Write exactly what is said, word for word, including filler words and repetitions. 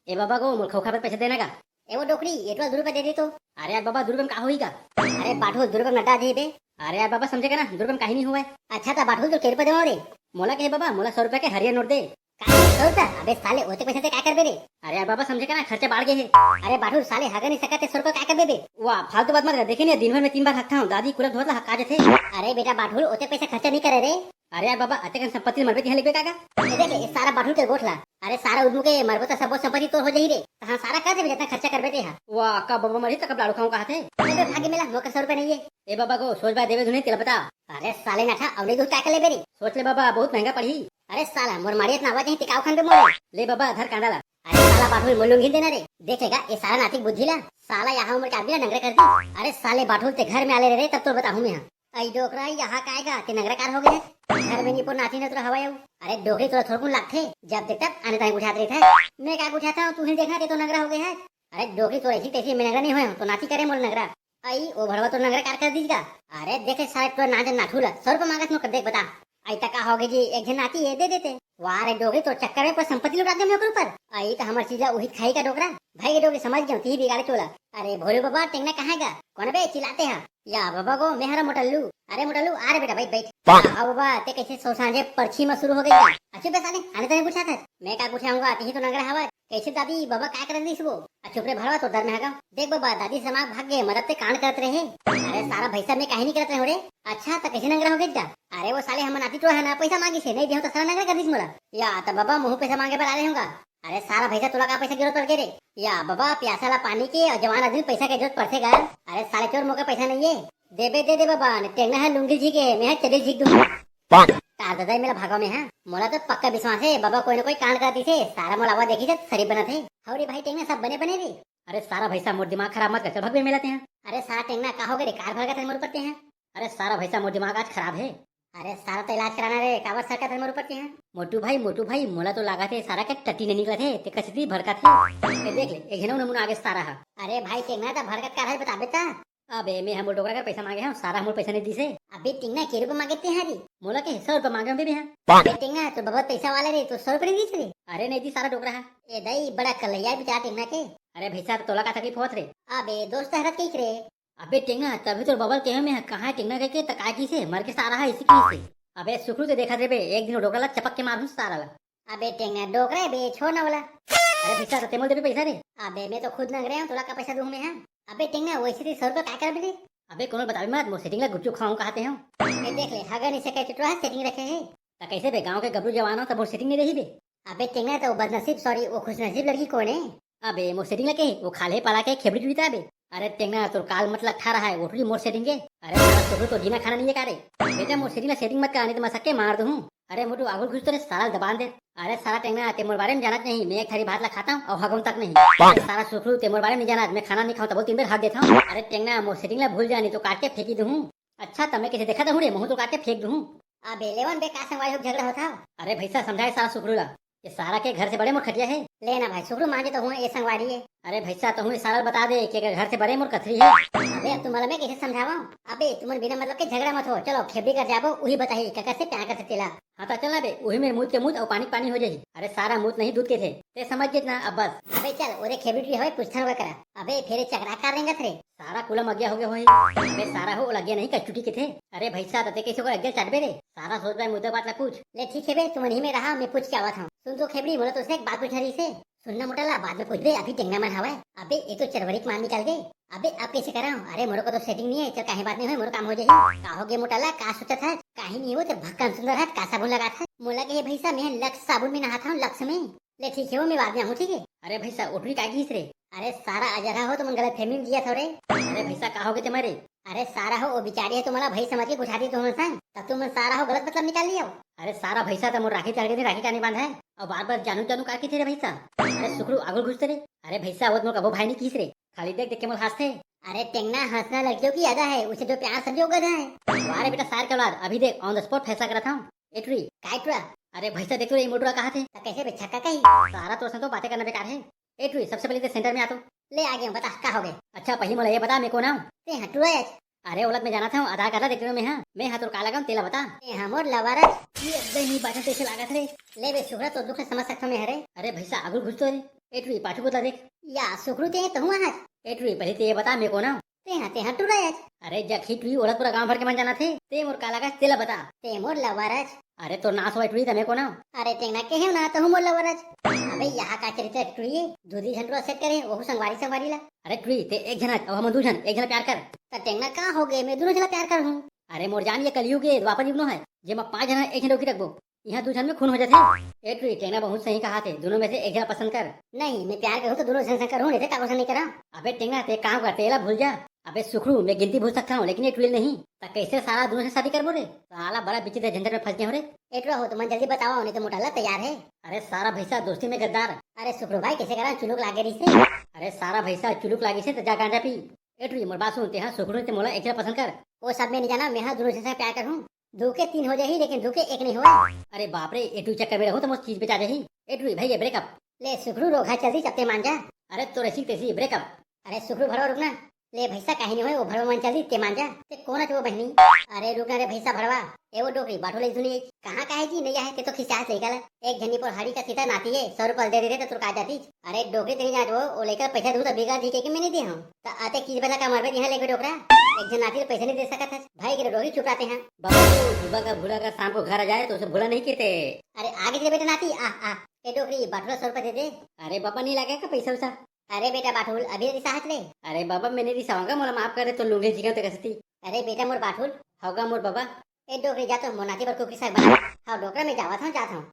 ए बाबा गो, मोला खउखा बर पैसा देना का। ए वो डोकरी, ए तोला दू रुपया दे दे तो। अरे यार बाबा, दू रुपया में का होही का? अरे बाठुल, दू रुपया में नड्डा दे बे। अरे यार बाबा, समझे का ना, दू रुपया में काही नहीं होवय। अच्छा त बाठुल, तोला के रुपया देवंव रे? मोला के हे बाबा, मोला सौ रुपया के हरियर नोट दे। का, सौ रुपया? अबे साले, ओतेक पैसा ते का करबे रे? अरे यार बाबा, समझे का ना, खर्चा बाढ़ गे हे। अरे बाठुल, साले हगे नहीं सकत हे, सौ रुपया का करबे बे? वाह, फालतू बात मत कर, देखे नहीं, दिन भर में तीन बार हगथंव, दादी कुलर धोत ला हका जाथे। अरे बेटा बाठुल, ओतेक पैसा खर्चा नहीं करे रे। अरे यार बाबा, अतेकन संपत्ति मरबे तिहां लेगबे का का? ए देख, ए सारा बाठुल के गोठ ला। अरे सारा उदमू के मरबो त सबो संपत्ति तोर हो जाही रे। तहां सारा कर देबे, जतना खर्चा करबे तेहा। वाह, का बाबा मरही त कब लाड़ू खाऊं कहाथे? अबे भागे मेला, मोर कर सौ रुपया नहीं हे। ए बाबा गो, सोच बाय देबे धुन हे तेला बता। अरे साले नाठा, अउ नहीं तो का कर लेबे रे? सोच ले बाबा, बहुत महंगा पड़ही। अरे साला, मोर माड़ी अतना आवाज नहीं, ते का उखान बे मोर। ले बाबा, धर कांदा ला। अरे साला बाठुल, मोर लुंगी देना रे। देखेगा, ए सारा नातिक बुद्धि ला। साला यहाँ उम्र के आदमी ला नंगरा कर दी। अरे साले बाठुल, ते घर में आले रे, तब तो बताहूं मैं। अई डोकरा, यहाँ काय गा, ते नंगरा कार हो गे हे? घर में निपोर नाती नतुरा हवय अउ। अरे डोकरी, तोला थोरकुन लागथे, जब देख तब आने ताने गुठियात रहिथे। मैं का गुठियात हंव, तू ही देखना, ते तो नंगरा हो गे हे। अरे डोकरी, तोर ऐसी तैसी मैं नंगरा नहीं होय हंव, तो नाती करे मोर नंगरा। अई ओ भड़वा, तो नंगरा कार कर दीस गा। अरे देख सारे तोर नाच नाठू ला, सौ रुपया मांगत नो कर, देख बता। अई त का होगे जी, एक झन नाती हे, दे देते। वाह रे डोकरी, तोर चक्कर में पूरा संपत्ति लुटा दे मोर ऊपर। अई त हमर चीज ला उही खाही का डोकरा? भाई डोकरी, समझ गेंव, तिही बिगाड़े चोला। अरे भोले बाबा, टेंगना कहाँ हे गा? कोन बे चिल्लाथे हा? या बाबा गो, मैं हरंव मोटल्लू। अरे मोटल्लू, आ रे बेटा, बइठ, बइठ। हाँ बाबा, ते कइसे सौ सांझे परछी म शुरू हो गे गा? अच्छा बे साले, आने ताने गुठियाथस। मैं का गुठियाहूं गा, तिही तो नंगरा हवस। कइसे दादी, बाबा काय करत रहिस वो? आ चुप रे भड़वा, तोर दर में हगंव। देख बाबा, दादी समाज भाग गे, मतलब ते कांड करत रहे। अरे सारा भइसा, मैं काही नहीं करत रहेंव रे। अच्छा, त कइसे नंगरा हो गेस गा? अरे वो साले हमर नाती टोरा हे ना, पैसा मांगिस हे, नहीं देहूं त साला नंगरा कर दीस मोला। या त बाबा, महूं पैसा मांगे बर आए रहेंव गा। अरे सारा भइसा, तोला का पैसा के जरूरत पड़ गे रे? या बाबा, प्यासा ला पानी के अउ जवान आदमी पैसा के जरूरत पड़थे गा। अरे साले चोर, मोर कर पैसा नहीं हे। देबे दे दे बाबा, नहीं टेंगना हे लुंगी झींके, मैं ह चड्डी झींक दूं। तार ददा, मेला भागो में हा। मोला तो पक्का विश्वास हे, बाबा कोई ना कोई कांड कर दिस हे, सारा मोला आवा देखिस त शरीफ बनत हे। हव रे भाई टेंगना, सब बने बने रे। अरे सारा भइसा, मोर दिमाग खराब मत कर, चल भग बे मेला तेहा। अरे सारा टेंगना, का होगे रे, काबर भड़कत हस मोर ऊपर तेहा? अरे सारा भइसा, मोर दिमाग आज खराब हे। अरे सारा तो इलाज कराना रे, काबर सरकत हस मोर ऊपर तेहा? मोटू भाई, मोटू भाई, मोला तो लागत हे सारा के टट्टी नहीं निकलत हे, ते कस इतनी भड़कत हे। ए देख ले, एक झन नमूना आगे सारा हा। अरे भाई टेंगना, त भड़कत का हे बताबे त? अबे, मैं हा मोर डोकरा कर पैसा मांगे हंव, सारा मोर पैसा नहीं दिस हे। अबे टेंगना, के रुपया मांगे तेहा रे? मोला के सौ रुपया मांगे हंव बे मैं हा। अबे टेंगना, तोर बाबा पैसा वाला रे, तोर सौ रुपया नहीं दिस रे? अरे नहीं दिस सारा डोकरा हा। ए दाई, बड़ा कलैया बिचारा टेंगना के। अरे भइसा, तोला का तकलीफ होवत रे? अबे दोस्त हरत कहिस रे। अबे टेंगना, तभी तोर बाबा ल केहेंव मैं हा, कहाँ हे टेंगना कहिके, त का किहिस हे, मर गे सारा हा, अइसे किहिस हे। अबे सुखरू, ते देखत रहे बे, एक दिन वो डोकरा ला चपक के मारहूं सारा ला। अबे टेंगना, डोकरा हे बे, छोड़ ना ओला। अरे भइसा, त ते मोला देबे पैसा रे? अबे मैं तो खुद नंगरे हंव, तोला का पैसा दूं मैं हा? अबे टेंगना, वइसे ते सौ रुपया काय करबे रे? अबे कोनो ल बताबे मत, मोर सेटिंग ला गुपचुप खवाहूं कहाथे हंव। ए देख ले, हगा नहीं सकय, टोरा हा सेटिंग रखे हे। त कइसे बे, गांव के गबरू जवान हो त मोर सेटिंग नहीं रही बे? अबे टेंगना, त वो बदनसीब, sorry, वो खुशनसीब लड़की कोन हे? अबे मोर सेटिंग ला के, वो खाल्हे पाला के खेबड़ी टूरी त बे। अरे टेंगना, तोर काल मत लट्ठा रहा हे, वो टूरी मोर सेटिंग के। अरे साला सुखरू, तोर जीना खाना नहीं हे का रे? बेटा मोर सेटिंग ला सेटिंग मत कर, नहीं त मैं सके मार दूहूं। अरे मोटू, आगू घुस तो रे, साला ल दबान दे। अरे सारा टेंगना, ते मोर बारे में जानत नहीं, मैं एक थारी भात ला खाथंव अउ हगंव तक नहीं। अरे सारा सुखरू, ते मोर बारे में नहीं जानत, मैं खाना नहीं खाऊं तभो तीन बेर हग देथंव। अरे टेंगना, मोर सेटिंग ला भूल जा, नहीं तो काट के फेंकी दूहूं। अच्छा, त मैं कइसे देखत हंव रे, महूं तो काट के फेंक दूहूं। अबे लेवन बे, का संगवारी हो झगड़ा होत हव? अरे भइसा, समझा ए सारा सुखरू ला। ए सारा के घर से बड़े मोर खटिया हे। ले ना भाई, सुखरू मान जाथंव, ए संगवारी हे। अरे भइसा, तहूं ए सारा ल बता दे कि एकर घर से बड़े मोर कथरी हे। अबे अब तुमन ला मैं कइसे समझावंव? अबे तुमन बिना मतलब के झगड़ा मत हो, चलो खेबड़ी कर जाबो, उही बताही ककर से प्यार करथे तेला। हाँ त चल ना बे, उही में मूत के मूत अउ पानी के पानी हो जाही। अरे सारा मूत नहीं दूध के थे, ते समझ गेस ना अब बस। अबे चल, ओदे खेबड़ी हवय, पूछथन ओकर करा। अबे फेर ए चकरा कार रेंगत रे। सारा कुलम अगिया हो गे होही। अबे सारा हो, ओला अगिया नहीं कचटुटी कथे। अरे भइसा, त ते कइसे ओकर अगिया चाटबे रे? सारा सोच बाय मुद्दा बात ला पूछ। ले ठीक हे बे, तुमन इही में रहा, मैं पूछ के आवत हंव। सुन तो खेबड़ी, मोला तोर से एक बात पूछना रहिस हे। सुन ना मोटा ला, बाद में पूछबे, अभी टेंगना मन हवय। अबे ए तो चरवरी के माल निकल गे। अबे अब कइसे करंव? अरे मोरो कर तो सेटिंग नहीं हे, चल काहीं बात नहीं होय, मोरो काम हो जाही। का हो गे मोटा ला, का सोचत हस? काहीं नहीं होय, ते भक्कम सुंदर हस, का साबुन लगात हस? मोला के हे भइसा, मैं लक्स साबुन में नहात हंव, लक्स में। ले ठीक हे वो, मैं बाद में आहूं, ठीक हे? अरे भइसा, ओ टूरी का किहिस रे? अरे सारा अजरहा हो, तुमन गलतफहमी में जियत हव रे। अरे भइसा, का हो गे तुम्हर? अरे सारा हो, ओ बिचारी हे, तुमन ला भाई समझ के गुठा दिस तुमन संग, त तुमन सारा हो गलत मतलब निकाल लियो। अरे सारा भइसा, त मोर राखी चढ़ के दिन राखी का नहीं बांधा हे, अउ बार बार जानू जानू का किथे रे भइसा? अरे सुखरू, आगू घुस तो रे। अरे भइसा, वो त मोर कभो भाई नहीं किहिस रे, खाली देख देख के मोला हंसथे। अरे टेंगना, हंसना लड़कियों की अदा है, उसे जो प्यार समझे वो गधा है। वाह रे बेटा सार के औलाद, अभी देख on the spot फैसला करत हंव। ए टूरी, काय टूरा? अरे भइसा देख तो रे, ए मोटू टूरा कहाथे। त कइसे बे, छक्का कही? सारा तोर संग तो बातें करना बेकार हे। ए टूरी, सबसे पहले ते सेंटर में आ तो। ले आ गेंव, बता का हो गे? अच्छा पहली मोला ये बता, मैं कोन आंव? ते हा टूरा अस। अरे ओला त मैं जानत हंव, आधार कार्ड ला देख लेंव मैं हा। मैं हा तोर का लगांव तेला बता। ते हा मोर लवर अस। ये अब्बे नहीं बाचन तइसे लागत रे। ले बे सुखरू, तोर दुख ला समझ सकथंव मैं हा रे। अरे भइसा आगू घुस तो रे। ए टुरी, पाछू कोत ला देख। या सुखरू, ते तहूँ आज? ए टुरी, पहले ते ये बता, मैं कोन आँव? तेहा, तेहा टुरा आज। अरे जकही टुरी, ओला पूरा गांव भर के मन जानथे। ते मोर का लागस, तेला बता। ते मोर लवर आज। अरे तोर नास होय टुरी, त मैं कोन आँव? अरे टेंगना, केहेंव ना, तहूँ मोर लवर आज। अबे यहाँ का चरित्र टुरी, दू दू झन टुरा सेट करे, ओहू संगवारी संगवारी ला। अरे टुरी, ते एक झन आज, अउ हमन दू झन, एक झन प्यार कर। त टेंगना का होगे, मैं दूनों झन ला प्यार करहूँ। अरे मोर जान, ये कलयुग ए, द्वापर युग नो हे, जेमा पांच झन एक झन डोकरी रखबो। इहाँ दू झन में खून हो जाथे। ए टुरी, टेंगना बहुत सही कहाथे, दूनों में से एक झन पसंद कर। नहीं, मैं प्यार करहूँ त दूनों झन संग करहूँ, नहीं त काकरो संग नहीं करँव। अबे टेंगना, ते काम कर, ते एला भूल जा। अबे सुखरू, मैं गिनती भूल सकथँव, लेकिन ये टुरी ल नहीं। त कइसे साला दूनों से शादी करबो रे? साला बड़ा विचित्र झंझट में फंस गेंव रे। ए टुरा हो, तुमन जल्दी बतावा, नहीं त मोर टल्ला तैयार हे। अरे सारा भइसा दोस्ती में गद्दार। अरे सुखरू भाई, कइसे करँव, चुलुक लागे रहिसे। अरे सारा भइसा चुलुक लागिसे त जा गांजा पी। ए टुरी, मोर बात सुन, तेहा सुखरू ते मोला एक झन पसंद कर। ओ सब मैं नहीं जानँव, मैं हा दूनों झन से प्यार करहूँ। दू के तीन हो जाही, लेकिन दू के एक नहीं होय। अरे बाप रे, ए टुरी चक्कर में रहूँ त मोर चीज बेचा जाही। ए टुरी, भइगे breakup। ले सुखरू, रोगहा चल दिस, अब ते मान जा। अरे तोर अइसी तइसी breakup। अरे सुखरू भड़वा, रुक ना। ले भइसा, काहीं नहीं होय, ओ भड़वा मन चल दिस, ते मान जा। ते कोन अच ओ बहिनी? अरे रुक ना रे भइसा भड़वा, ए ओ डोकरी, बाठुल ल सुनी। कहाँ का हे जी, नहीं आहे, ते तो खिसियास लइका ला। एक झनी पोर हरी का सीता नाती हे, सौ रुपया दे दे रे त तोर का जातिस। अरे डोकरी, ते नहीं जानत ओ, ओ लइका पैसा दूँ त बिगड़ जी के, के मैं नहीं दे हँव। त आते की बेला का मरबे इहाँ लेके डोकरा। एक झन नाती ल पैसा नहीं दे सकत हस। भाई के डोकरी, चुप रहते हैं। बाबू, सुबह का भूला अगर शाम को घर आ जाए तो उसे भूला नहीं कहते। अरे आगे दे बेटा नाती, आ, आ। ए डोकरी, बाठुल ल सौ रुपया दे दे। अरे बाबा, नहीं लागे का पैसा उसा? अरे बेटा बाठुल, अभी रिसाहत ले। अरे बाबा, मैं नहीं रिसावँव गा, मोला माफ कर दे, तोर लुंगी ल झिंगावँव तेकर सेती। अरे बेटा मोर बाठुल। हव गा मोर बाबा। ए डोकरी, जा तो मोर नाती बर कुकरी साग बना। हव डोकरा, मैं जावत हँव, जात हँव।